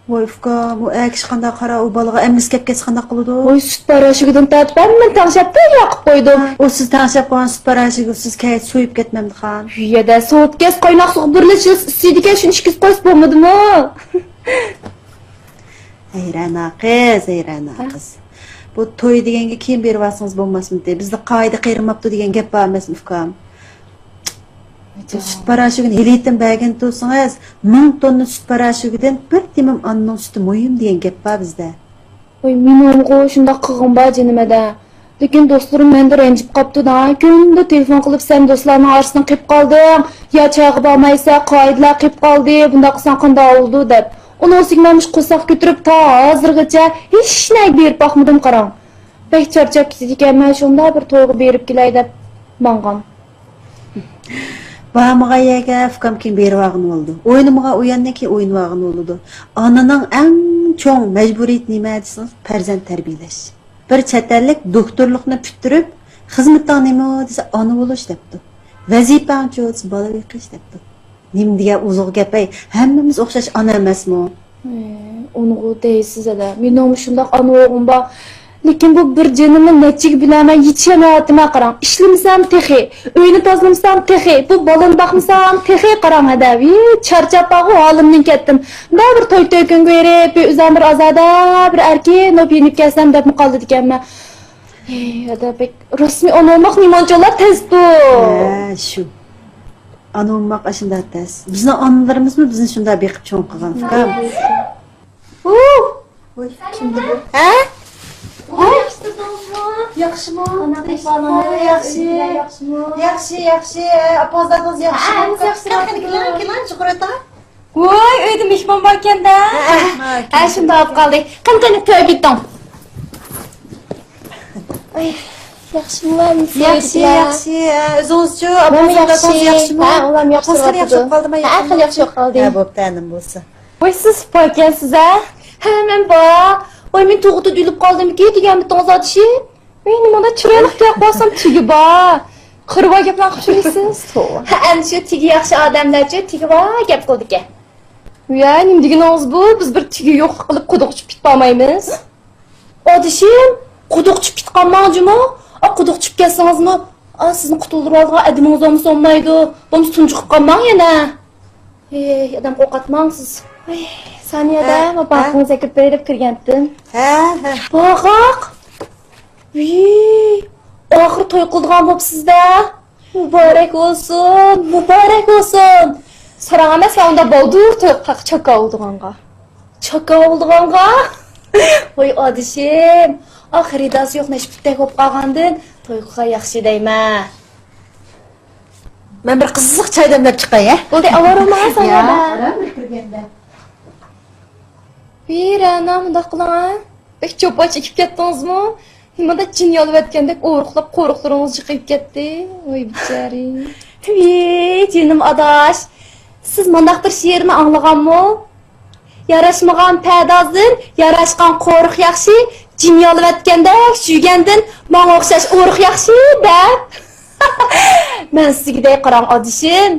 ۋاي ئۇكام، ئۇ ئەر كىشى قانداق قارا، ئۇ بالىغا ئەممىسى كەپ كەتسە قانداق قىلىدۇ؟ ۋاي سۈت پاراشوكىدىن تارتىپ ھەممىنى تەڭشەپ تەييار قىلىپ قويدۇم. ئۇ سىز تەڭشەپ قويغان سۈت پاراشوكى سىز كەيتە سويۇپ كەتمەمدىخان؟ يەدە سوۋۇتكەس قايناق سۇغا بىرلىشىپ ئىسسىيدىكەن، شۇنى ئىچكۈزۈپ قويسا بولمىدىمۇ؟ ھەيران ھا قىز، ھەيران ھا قىز. بۇ توي دېگەنگە كېيىن بېرىۋالسىڭىز بولماسمىدى؟ بىزدە قائىدە قېرىماپتۇ دېگەن گەپ بار ئەمەسمۇ ئۇكام؟ سۈت پاراشوكىنى ھېلىتىن بەرگەن تۇرسىڭىز، مىڭ توننا سۈت پاراشوكىدىن بىر تېمىم ئانىنىڭ سۈتى مۇھىم دېگەن گەپ بار بىزدە. ۋاي، مېنىڭغۇ شۇنداق قىلغۇم بار جېنىم ھەدە. لېكىن دوستلىرىم مەندىن رەنجىپ قاپتۇ دە. كۈندە تېلېفون قىلىپ، سەن دوستلارنىڭ ئارىسىدىن قېلىپ قالدىڭ، يا چايغا بارمايسەن، قائىدىلەر قېلىپ قالدى، بۇنداق قىلساڭ قانداق بولىدۇ دەپ. ئۇنىڭ ئۈستىگە مەن مۇشۇ قورساق كۆتۈرۈپ تا ھازىرغىچە ھېچنەگە بېرىپ باقمىدىم قاراڭ. بەك چارچاپ كېتىدىكەنمەن، شۇنداق بىر تويغا بېرىپ كېلەي دەپ ماڭغان. بارمىغان يەرگە ئۇكام كېيىن بېرىۋالغىنى بولىدۇ. ئوينىمىغان ئويۇندىن كېيىن ئوينىۋالغىنى بولىدۇ. ئانىنىڭ ئەڭ چوڭ مەجبۇرىيىتى نېمە دېسىڭىز، پەرزەنت تەربىيەلەش. بىر چەت ئەللىك دوكتورلۇقنى پۈتتۈرۈپ، خىزمىتىڭ نېمە دېسە، ئانا بولۇش دەپتۇ. ۋەزىپەڭچۇ دېسە، بالا بېقىش دەپتۇ. نېمە دېگەن ئوزۇق گەپ ھەي، ھەممىمىز ئوخشاش ئانا ئەمەسمۇ؟ ھە، ئۇنىغۇ دەيسىز ھەدە. مېنىڭمۇ شۇنداق ئانا بولغۇم بار. لېكىن بۇ بىر جېنىمنى نەچچىگە بۆلەلمەي يېتىشەلمەيۋاتىمەن قاراڭ. ئىشلىمىسەم تېخى، ئۆينى تازىلىمىسام تېخى، بۇ بالىنى باقمىسام تېخى قاراڭ ھەدە. ۋىي، چارچاپ بارغۇ ھالىمدىن كەتتىم. مۇنداق بىر توي تۆكۈنگە بېرىپ، بىر ئۆزۈم بىر ئازادە، بىر ئەركىن بولۇپ يېنىپ كەلسەم دەپمۇ قالىدىكەنمەن. ھەي، ھەدە بەك رەسمىي ئانا بولماق نېمانچىلا تەستۇ. ھە، شۇ. ئانا بولماق ئاشۇنداق تەس. بىزنىڭ ئانىلىرىمىزمۇ بىزنى شۇنداق بېقىپ چوڭ قىلغان ئۇكام. ھە؟ ياخشى تۇردىڭىزمۇ؟ ياخشىمۇ؟ قانداق ئەھۋالىڭىز؟ ياخشى. ياخشى، ياخشى. ئاپىڭىز دادىڭىز ياخشىمۇ؟ ھە، ھەممىسى ياخشى. قېنى، قېنى، كېلىڭ، كېلىڭ، يۇقىرىدا. ۋاي، ئۆيدە مېھمان باركەن-دە. ھە، شۇنداق بولۇپ قالدى. قېنى، قېنى، تۆگە كېتىڭ. ئاي، ياخشىمۇ، ھەممىسى؟ ياخشى، ياخشى. ھە، ئۆزىڭىزچۇ؟ ئاپىڭىز دادىڭىز ياخشىمۇ؟ ھە، ئۇلارمۇ ياخشى. ئاپىڭىز خېلى ياخشى بولۇپ قالدىمۇ؟ ھە، خېلى ياخشى بولۇپ قالدى. ھە، بوپتۇ، ئەنىم بولسا. ۋاي، سىز باركەنسىز ھە؟ ھە، مەن بار. ۋاي، مەن تۇغۇتىدا ئۆلۈپ قالدىمىكى دېگەنمىتىڭىز ئادىشىم؟ ۋاي، نېمانداق چىرايلىق تۇياق بولسام تېگى بار. قىرىۋا گەپلەر قىلىپ يۈرمەيسىز، توۋا. ھە، ئەنە شۇ تېگى ياخشى ئادەملەرچۇ تېگى بار گەپ قىلىدىكەن. ۋە، نېمە دېگىنىڭىز بۇ؟ بىز بىر تېگى يوقلۇق قىلىپ قۇدۇق ئۇچۇپ كېتىپ بارمايمىز. ئادىشىم، قۇدۇق چۈشۈپ كېتىپ قالماڭ جۇمۇ. ئا، قۇدۇق چۈشۈپ كەتسىڭىزمۇ، ئا، سىزنى قۇتۇلدۇرۇۋالىدىغان ئادىمىڭىز بولمىسا بولمايدۇ. بولمىسا تۇنجۇقۇپ قالماڭ يەنە. ھېي، ئادەم قورقاتماڭ سىز. ھەي، سانىيە ھە، دە، ھە. باغاقىڭىزنى ئەكىرىپ بېرەي دەپ كىرگەنتىم. ھە، ھە. باغاق؟ ۋىي، ئاخىرى توي قىلىدىغان بوپسىز-دە. مۇبارەك بولسۇن، مۇبارەك بولسۇن. ساراڭ ئەمەس، مەن ئۇنداق بالدۇر توي قىلىپ چاكا بولىدىغانغا. چاكا بولىدىغانغا؟ ۋاي ئادىشىم، ئا، خېرىدارسى يوق نەشپۈتتەك بولۇپ قالغاندىن توي قىلغان ياخشى دەيمەن. مەن بىر قىزىق چاي دەملەپ چىقاي ھە. بولدى، ئاۋارە بولماڭ ساڭا. ئاران بىر كىرگەندە. ۋىي رەنا، مۇنداق قىلىڭ ھە. بەك چوپان چېكىپ كەتتىڭىزمۇ؟ مانا جىن يالىۋەتكەندەك ئورۇقلاپ قورۇقلىرىڭىز جىقىيىپ كەتتى. ۋاي بىچارە. ۋىي جېنىم ئاداش، سىز مانداق بىر شېئىرنى ئاڭلىغانمۇ؟ ياراشمىغان پەردازدىن ياراشقان قورۇق ياخشى، جىن يالىۋەتكەندەك يۈگەندىن ماڭا ئوخشاش ئورۇق ياخشى دەپ. مەن سىزگە دەي قاراڭ ئادىشىم،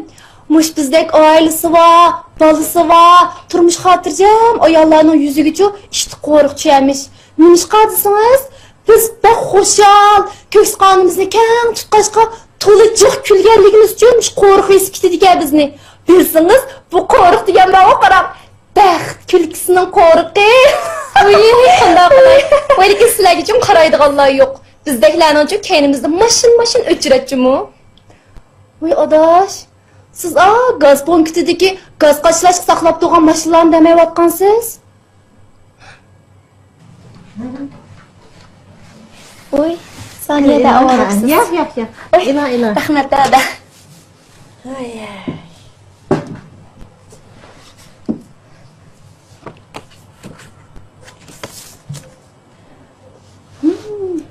مۇشۇ بىزدەك ئائىلىسى بار، بالىسى بار، تۇرمۇشى خاتىرجەم ئاياللارنىڭ يۈزىگىچۇ ئىشتىن قورۇق چۈشەرمىش. نېمىشقا دېسىڭىز، بىز بەك خۇشال، كۆكسى قانىمىزنى كەڭ تۇتقاچقا تولا جىق كۈلگەنلىكىمىز ئۈچۈن مۇشۇ قورۇق بېسىپ كېتىدىكەن بىزنى. بىلسىڭىز، بۇ قورۇق دېگەن بارغۇ قاراڭ، بەخت كۈلكىسىنىڭ قورۇقى. ۋىي، قانداق قىلاي؟ ۋاي لېكىن سىلەرگىچۇ قارايدىغانلار يوق. بىزدەكلەرنىڭچۇ كەينىمىزدە ماشىنا ماشىنا ئۆچۈرەتچۇمۇ؟ ۋاي ئاداش، سىز ئا گاز پونكىتىدىكى گاز قاچىلاشقا ساقلاپ تۇرغان ماشىنىلارنى دەمەيۋاتقانسىز؟ ئوي، سانىيەدە ئاۋارە بوپسىز. ياق، ياق، ياق. ئوي، ئېلىڭ، ئېلىڭ. رەھمەت، دادا. ئاي، ئاي. ھىم.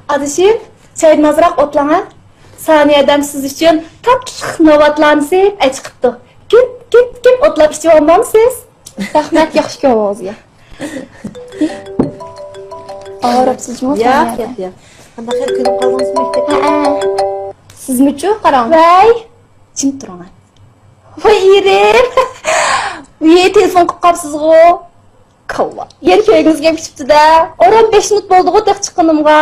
ئادىشىم، چايدىن ئازراق ئوتلاڭ ھە. سانىيەدەم سىز ئۈچۈن تاتلىق ناۋاتلارنى سېپ ئەچىقىپتۇ. كىم، كىم، كىم ئوتلاپ ئىچىۋالمامسىز؟ رەھمەت، ياخشى كۆڭلىڭىزگە. ئاۋارە بوپسىز جۇمۇ ياق، سانىيەدە. ياق، ياق. قانداق خەير، كۆنۈپ قالدىڭىزمۇ مەكتەپكە؟ ھەئە. سىزمۇچۇ؟ قاراڭ. ۋەي! جىم تۇرۇڭ. ۋاي ئېرىم! ۋىي، تېلېفون قىلىپ قاپسىزغۇ؟ كاللا. يەنە كۆيگىڭىزگە كېلىپ كېتىپتۇ-دە. ئاران بەش مىنۇت بولدىغۇ تېخى چىققىنىمغا.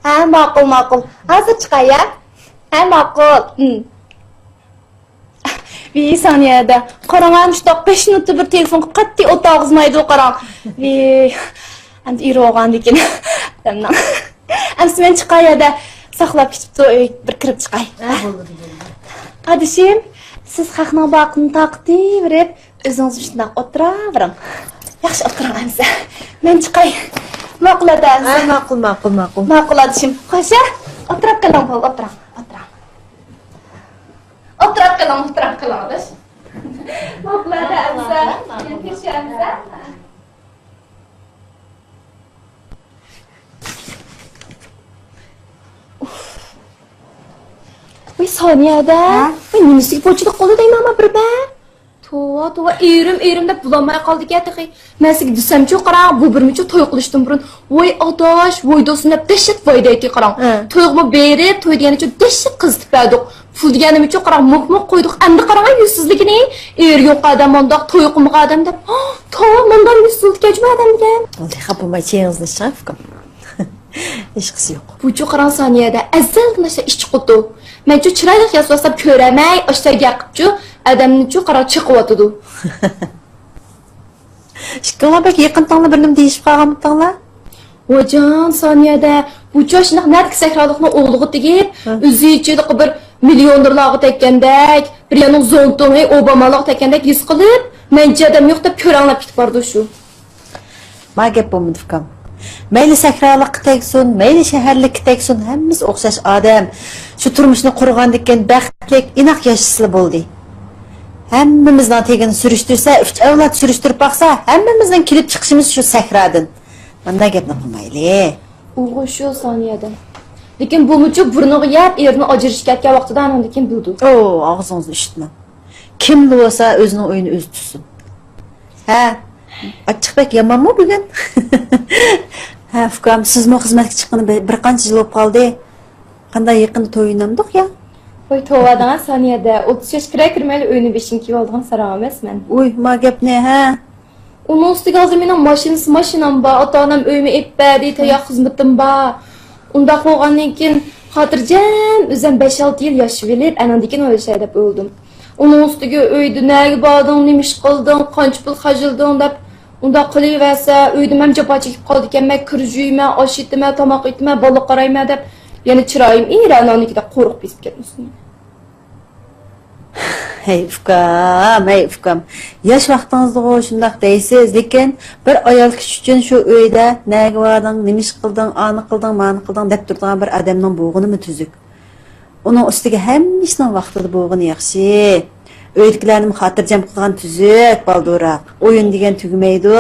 ھە، ماقۇل، ماقۇل. ھازىر چىقاي، ھە؟ ھە، ماقۇل. ھىم. ۋىي، سانىيەدە. قاراڭ، ھە، مۇشۇنداق بەش مىنۇتتا بىر تېلېفون قىلىپ قەتئىي ئوت ئالغۇزمايدۇ، قاراڭ. ۋىي، ئەمدى ئېرى بولغاندىكىن. ئەمدى مەن چىقاي، ھەدە. ساقلاپ كېتىپتۇ، ئۆي بىر كىرىپ چىقاي. ھە، بولدى، بولدى. ئادىشىم، سىز خەقنىڭ باقىنى تارقىتىۋېرىپ، ئۆزىڭىز مۇشۇنداق ئولتۇراۋېرىڭ. ياخشى، ئولتۇرۇڭ ئەمىسە. مەن چىقاي. ماقۇل ئاتا ئەمىسە. ھە، ماقۇل، ماقۇل، ماقۇل. ماقۇل ئادىشىم. خوش ھە؟ ئولتۇراپ قېلىڭ، بول، ئولتۇرۇڭ، ئولتۇرۇڭ. ئولتۇراپ قېلىڭ، ئولتۇراپ قېلىڭ ئاداش. ماقۇل ئاتا ئەمىسە. مەن كۆرۈشەمىز ھە؟ ۋاي سانىيەدە. ھە؟ ۋاي نېمىسىگە پوچىلىق قىلدى دەيمەن ما بىر بە. توۋا، توۋا، ئېرىم، ئېرىم دەپ بولالماي قالدىكەن تېخى. مەن سىزگە دېسەمچۇ، قاراڭ، بۇ بىرمۇچۇ توي قىلىشتىن بۇرۇن، ۋاي ئاداش، ۋاي دوستۇم دەپ دەھشەت ۋاي دەيتتى، قاراڭ. ھە. تويغىمۇ بېرىپ، توي دېگەنچۇ دەھشەت قىزىتىپ بەردۇق. پۇل دېگەننىمۇچۇ، قاراڭ، موك موك قويدۇق. ئەمدى قاراڭ، يۈزسىزلىكىنى. ئېرى يوق ئادەم مانداق، توي قىلمىغان ئادەم دەپ. ھا، توۋا، مانداق يۈزسىزلىككەنچۇ بۇ ئادەم دېگەن. بولدى، خاپا بولماي، چېيىڭىزنى ئىچىڭ، ئۇكام. ھېچقىسى يوق. بۇچۇ قاراڭ سانىيەدە ئەزەلدىن ئاشۇ ئىچ قۇتۇ. مەنچۇ چىرايلىق ياسىۋالسام كۆرەلمەي، ئاشۇ گەپ قىپچۇ، ئادەمنىچۇ قاراڭ چېقىۋاتىدۇ. ئىككىڭلار بەك يېقىنتىڭلار، بىر نېمە دېيىشىپ قالغانمىتىڭلار؟ ۋايجان سانىيەدە، بۇچۇ ئاشۇنداق نەدىكى سەھرالىقنىڭ ئوغلىغا تېگىپ، ھە. ئۆزى ئىچىدىغۇ بىر مىليونېرلارغا تەگكەندەك، بىر يەرنىڭ زونتۇڭى ئوبامالارغا تەگكەندەك ھېس قىلىپ، مەنچە ئادەم يوق دەپ كۆرەڭلەپ كېتىپ بارىدۇ شۇ. ما گەپ بولمىدى ئۇكام. مەيلى سەھرالىققا تەگسۇن، مەيلى شەھەرلىككە تەگسۇن، ھەممىسى ئوخشاش ئادەم. شۇ تۇرمۇشنى قۇرغاندىن كېيىن بەختلىك، ئىناق ياشىسىلا بولدى. ھەممىمىزنىڭ تېگىنى سۈرۈشتۈرسە، ئۈچ ئەۋلاد سۈرۈشتۈرۈپ باقسا، ھەممىمىزنىڭ كېلىپ چىقىشىمىز شۇ سەھرادىن. مانداق گەپنى قىلمايلى. ئۇغۇ شۇ سانىيەدە. لېكىن بۇمۇچۇ بۇرنىغا يەپ، ئېرىدىن ئاجرىشىپ كەتكەن ۋاقتىدا ئانىڭدىن كېيىن بىلدى. ئو، ئاغزىڭىزنى ئىشىتمەڭ. كىملا بولسا ئۆزىنىڭ ئۆيىنى ئۆزى تۇتسۇن. ھە، ئاچچىق بەك يامانمۇ بۈگۈن؟ ھە، ئۇكام، سىزمۇ خىزمەتكە چىققىنى بىر، بىر قانچە يىل بولۇپ قالدى. قانداق يېقىندا توي ئوينامدۇق يا؟ ۋاي، توۋا دەڭە سانىيەدە، ئوتتۇز ياشقا كىرە كىرمەيلا ئۆينى بېشىنى كىيىۋالىدىغان ساراڭ ئەمەسمەن. ئۇي، ما گەپنى، ھە. ئۇنىڭ ئۈستىگە ھازىر مېنىڭ ماشىنىسى، ماشىنام بار، ئاتا-ئانام ئۆيمۇ ئېلىپ بەردى، تەييار خىزمىتىم بار. ئۇنداق بولغاندىن كېيىن خاتىرجەم ئۆزۈم بەش-ئالتە يىل ياشىۋېلىپ، ئاناندىن كېيىن ئويلىشاي دەپ ئويلىدىم. ئۇنىڭ ئۈستىگە ئۆيدە نەگە باردىڭ، نېمە ئىش قىلدىڭ، قانچە پۇل خەجلىدىڭ دەپ ئۇنداق قىلىۋەرسە، ئۆيدە مەنمۇ جاپا چېكىپ قالىدىكەنمەن، كىر يۇيىمەن، ئاش ئېتىمەن، تاماق ئېتىمەن، بالا قارايمەن دەپ يەنە چىرايىم ئېرەنانىكىدەك قورۇق بېسىپ كەتمىسۇن. ھەي ئۇكام، ھەي ئۇكام، ياش ۋاقتىڭىزدىغۇ شۇنداق دەيسىز، لېكىن بىر ئايال كىشى ئۈچۈن شۇ ئۆيدە نەگە باردىڭ، نېمە ئىش قىلدىڭ، ئانى قىلدىڭ، مانى قىلدىڭ دەپ تۇرىدىغان بىر ئادەمنىڭ بولغىنىمۇ تۈزۈك. ئۇنىڭ ئۈستىگە ھەممە ئىشنىڭ ۋاقتىدا بولغىنى ياخشى. ئۆيدىكىلەرنىمۇ خاتىرجەم قىلغان تۈزۈك، بالدۇرراق. ئويۇن دېگەن تۈگىمەيدۇ.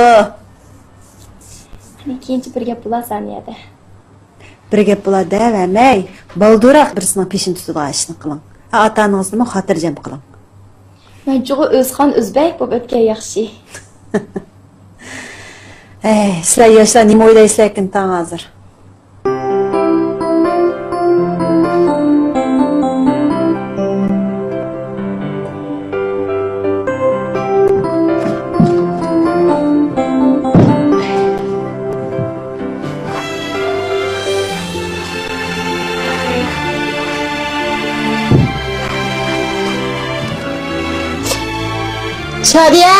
قېنى، كېيىنچە بىر گەپ بولا سانىيەدە. بىر گەپ بولا دەۋەرمەي، بالدۇرراق بىرسىنىڭ پېشىنى تۇتىدىغان ئىشنى قىلىڭ. ھە، ئاتا-ئانىڭىزنىمۇ خاتىرجەم قىلىڭ. مەنچۇغۇ ئۆز خان ئۆز بەگ بولۇپ ئۆتكەن ياخشى. ھەي، سىلەر ياشلار نېمە ئويلايسىلەركىن تاڭ ھازىر؟ شادىيە!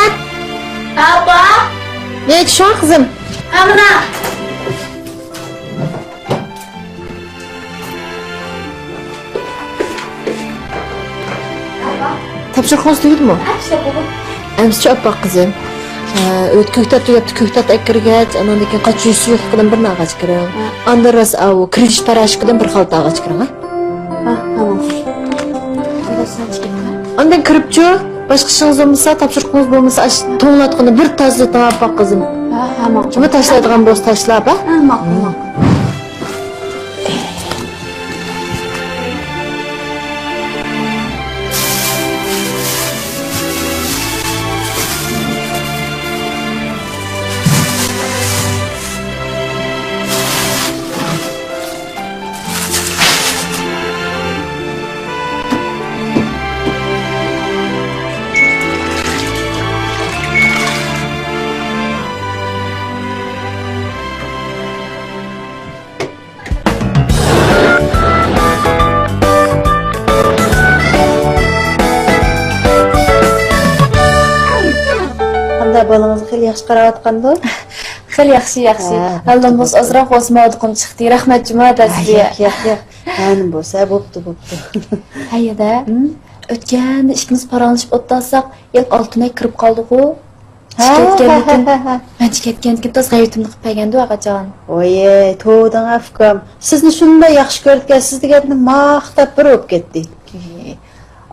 ئاپا! نەگە چۈشۈڭ قىزىم؟ ئامىنا! تاپشۇرۇقىڭىز تۈگىدىمۇ؟ ھە، ئىشلەپ بولدۇم. ئەمسىچۇ ئاپپاق قىزىم. ئە، ئۆت كۆكتات تۈگەپتۇ، كۆكتات ئەكىرگەچ، ئاناندىن كېيىن قاچا يۈز سۇيۇقلۇقىدىن بىرنى ئالغاچ كىرىڭ. ھە. ئاندىن راست ئاۋۇ كىرىش پاراشوكىدىن بىر خالتا ئالغاچ كىرىڭ، ھە؟ ھە، تامام. ئاندىن كىرىپچۇ، باشقا ئىشىڭىز بولمىسا، تاپشۇرۇقىڭىز بولمىسا، ئاش توڭلاتقۇنى بىر تازىلىتىڭ ئاپپاق قىزىم. ھە، ھە، ماقۇل. كىمى تاشلايدىغان بولسا تاشلاپ، ھە؟ ھە، ماقۇل، ماقۇل. قانداق، بالىڭىز خېلى ياخشى قاراۋاتقاندۇ؟ خېلى ياخشى، ياخشى. ھە، ھالدىن بولسا ئازراق بولسىمۇ ئادىقىم چىقتى. رەھمەت جۇما، ھە، دەسلى. ياق، ياق، ياق. ھە، نېمە بولسا، بوپتۇ، بوپتۇ. ھەيدە. ھىم؟ ئۆتكەندە ئىككىمىز پاراڭلىشىپ ئولتۇرساق، ھېلىقى ئالتۇنەك كىرىپ قالدىغۇ. ھە، كەتكەندىكىن، ھە، ھە، ھە. مەنچە كەتكەندىكىن تاز غەيۋىتىمنى قىلىپ بەرگەندۇ ئاغاجان. ۋوي، توۋا دەڭ ئۇكام. سىزنى شۇنداق ياخشى كۆرىدىكەن، سىز دېگەندىن ماختاپ بىر بولۇپ كەتتى.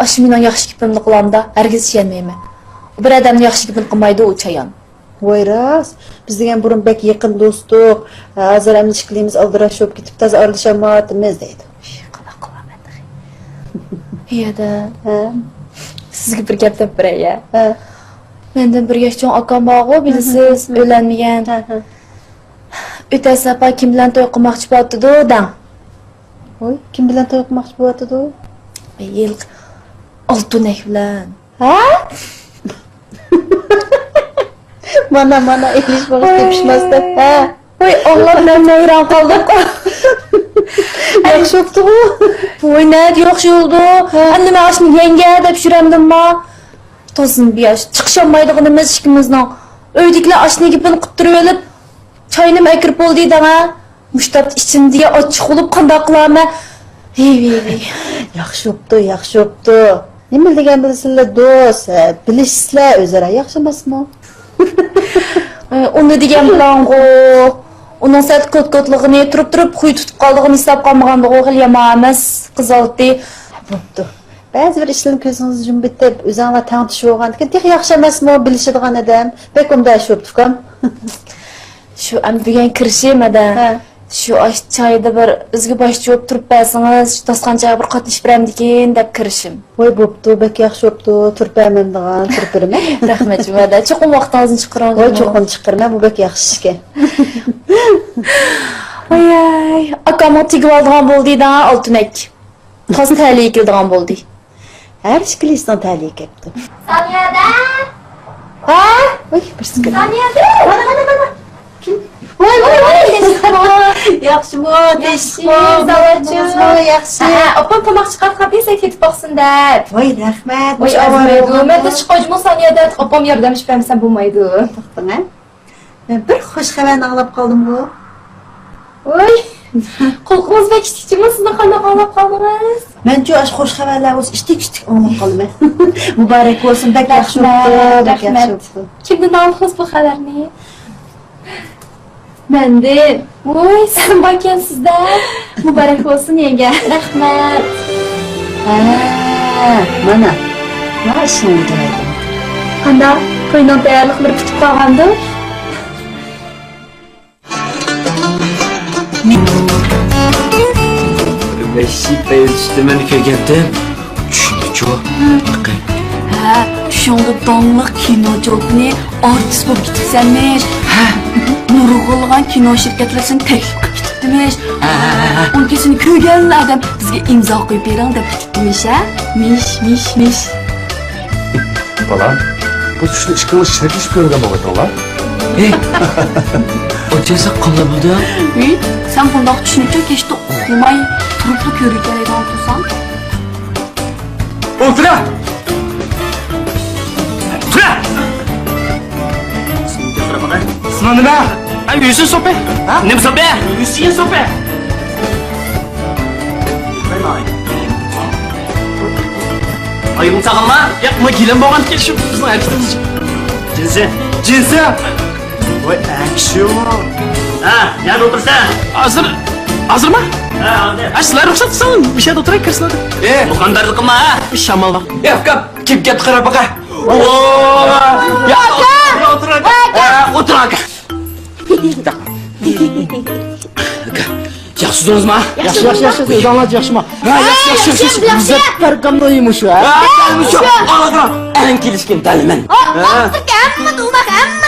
ئاشۇ مېنىڭ ياخشى گېپىمنى قىلامدا، ھەرگىز ئىشەنمەيمەن. بىر ئادەمنىڭ ياخشى گېپىنى قىلمايدۇ ئۇ چايان. ۋاي راست، بىز دېگەن بۇرۇن بەك يېقىن دوستۇق. ھازىر ئەمدى ئىككىلىمىز ئالدىراش بولۇپ كېتىپ تازا ئارىلىشالمايۋاتىمىز دەيدۇ. قانداق قىلارمەن تېخى؟ ھەيدە. ھە. سىزگە بىر گەپ دەپ بېرەي يا. ھە. مەندىن بىر ياش چوڭ ئاكام بارغۇ، بىلىسىز، ئۆيلەنمىگەن. ھە، ھە. ئۆتەسىن ئاپا كىم بىلەن توي قىلماقچى بولۇۋاتىدۇ دەڭ. ۋوي، كىم بىلەن توي قىلماقچى بولۇۋاتىدۇ؟ ھېلىقى ئالتۇنەك بىلەن. ھە؟ مانا، مانا، ئېلىش بېغىش تېپىشماس دەپ، ھە؟ ۋاي، ئاڭلاپ مەن ھەيران قالدىم. ياخشى بوپتۇغۇ. ۋاي، نەدە ياخشى بولدى؟ ھە. ئەمدى مەن ئاشۇنى يەڭگە دەپ يۈرەمدىمما؟ تازىمۇ بىر ياش، چىقىشالمايدىغىنىمىز ئىككىمىزنىڭ. ئۆيدىكىلەر ئاشۇنى گېپىنى قىپ تۇرۇۋېلىپ، چاينىمۇ ئەكىرىپ بولدى دەڭە. مۇشتاپتا ئىچىمدە ئاچچىق بولۇپ قانداق قىلارمەن؟ ھېي، ھېي، ھېي. ياخشى بوپتۇ، ياخشى بوپتۇ. نېمە دېگەن بىلسىلە دوست، ھە، بىلىشسىلە ئۆزئارا، ياخشى ئەمەسمۇ؟ ئۇنى دېگەن بىلەنغۇ، ئۇنىڭ سەل كوت-كوتلىغىنى، تۇرۇپ-تۇرۇپ خۇي تۇتۇپ قالىدىغىنى ھېساب قالمىغاندىغۇ، خېلى يامان ئەمەس، قىزالتى. بوپتۇ. بەزى بىر ئىشلارنى كۆزىڭىزنى يۇمۇپ ئېتىپ، ئۆزۈڭلار تەڭتۇش بولغاندىكىن تېخى ياخشى ئەمەسمۇ، بىلىشىدىغان ئادەم. بەك ئوبدان ئىش بوپتۇ ئۇكام. شۇ ئەمدى بۈگۈن كىرىشىم، ھەدە. ھە. شۇ ئاش چايدا بىر بىزگە باشچى بولۇپ تۇرۇپ بەرسىڭىز، شۇ داستىخان چايغا بىر قاتنىشىپ بېرەمدىكىن دەپ كىرىشىم. ۋاي، بوپتۇ، بەك ياخشى بوپتۇ، تۇرۇپ بەرمەمدىغان، تۇرۇپ بېرىمەن. رەھمەت، جۇمادە. چوقۇم ۋاقتىڭىزنى چىقىرىڭ، ۋاي، جۇمۇ. چوقۇم چىقىرىمەن، بۇ بەك ياخشى ئىشكەن. ۋاي، ئاكامنىڭ تېگىۋالىدىغان بولدى دە، ئالتۇنەك. تازا تەلىيى كېلىدىغان بولدى. ھەر ئىككىلىسىنىڭ تەلىيى كەپتۇ. سانىيەدە! ھە؟ ۋاي، بىرسى كەپتۇ. سانىيەدە! مانا، مانا، مانا. ۋاي، ۋاي، ۋاي. ياخشىمۇ، تىنچلىقمۇ، ياخشى. ھە، ئاپام تاماق چىقارتقان دېسە كېتىپ باقسۇن دەپ. ۋاي، رەھمەت. ۋاي، ئەرزىمەيدۇ. مەن تېز چىقايدىمۇ سانىيەدە، ئاپام ياردەم ئېلىپ بەرمىسەم بولمايدۇ. توختاڭ، ھە. مەن بىر خوش خەۋەرنى ئاڭلاپ قالدىمغۇ. ۋوي، قۇلىقىڭىز بەك ئىتتىك جۇمۇ، سىزنىڭ قانداق ئاڭلاپ قالدىڭىز؟ مەنچۇ ئاشۇ خوش خەۋەرلەر بولسا ئىتتىك-ئىتتىك ئاڭلاپ قالىمەن. مۇبارەك بولسۇن، بەك ياخشى بوپتۇ، بەك ياخشى بوپتۇ. كىمدىن ئاڭلىدىڭىز بۇ خەۋەرنى؟ مەندىن. ۋوي، سىزمۇ باركەنسىز-دە. مۇبارەك بولسۇن، يەڭگە. رەھمەت. ھە، مانا. مانا ئىشىڭنى جايىدا. قانداق؟ توينىڭ تەييارلىقلىرى پۈتۈپ قالغاندۇ؟ ۋەھشىي پەيزى چۈشتى مەن كۆرگەنتىم. چۈشۈڭدىچۇ؟ ھە، چۈشۈڭدە داڭلىق كىنو چولپىنى ئارتىس بولۇپ كېتىپسەنمىش. ھە. نۇرغۇنلىغان كىنو شىركەتلىرى سېنى تەكلىپ قىلىپ كېتىپتىمىش. ھە، ھە، ھە، ھە. ئۇنىڭ كېيىن سېنى كۆرگەنلا ئادەم بىزگە ئىمزا قويۇپ بېرىڭ دەپ كېتىپتىمىش، ھە؟ مىش، مىش، مىش. بالام، بۇ چۈشنى ئىككىڭلار شېرىكلىشىپ كۆرگەن بولغىيتىڭلار. ھېي! ئۇ چېسەك قانداق بولدى؟ ھېي، سەن بۇنداق چۈشنىچۇ كەچتە ئۇخلىماي تۇرۇپلا كۆرگىلى كېلىدىغان تۇرساڭ؟ ئولتۇرە! تۇرە! ئىسمىڭ نېمە؟ ئە، يۈسۈن سوپى. ھە؟ نېمە سوپى؟ يۈسۈن سوپى. ئايىغىڭ ساغلىما؟ ياق، ما گىلەم بولغان كېلىشىپ بىزنىڭ ھەرىكىتىمىز. جىنسى. جىنسى. ۋاي، ئەكشىۋ. ھە، نەدە ئولتۇرسەن؟ ھازىر، ھازىرما؟ ھە، ھازىر. ھە، سىلەر رۇخسەت قىلساڭ، بىر شەدە ئولتۇراي، كىرسىلەر. ئە، دۇكاندارلىق قىلما، ھە. شامال بار. يا، ئۇكام، كىم كەپتۇ، قاراپ باقاي. ۋو! يا، ئولتۇر، ئولتۇر. ھە، ئولتۇر، ئاكا. ياخشى تۇردىڭىزما؟ ياخشى، ياخشى، ياخشى. ئۆزۈڭلار ياخشىما؟ ھە، ياخشى، ياخشى، ياخشى. مۇزەپپەر ئاكامنىڭ ئۆيىمۇ شۇ، ھە؟ ھە، شۇ. ئاڭلىدىڭ. ئەڭ كېلىشكەن دەلمەن. ھە؟ ھەممە ئۇماق، ھەممە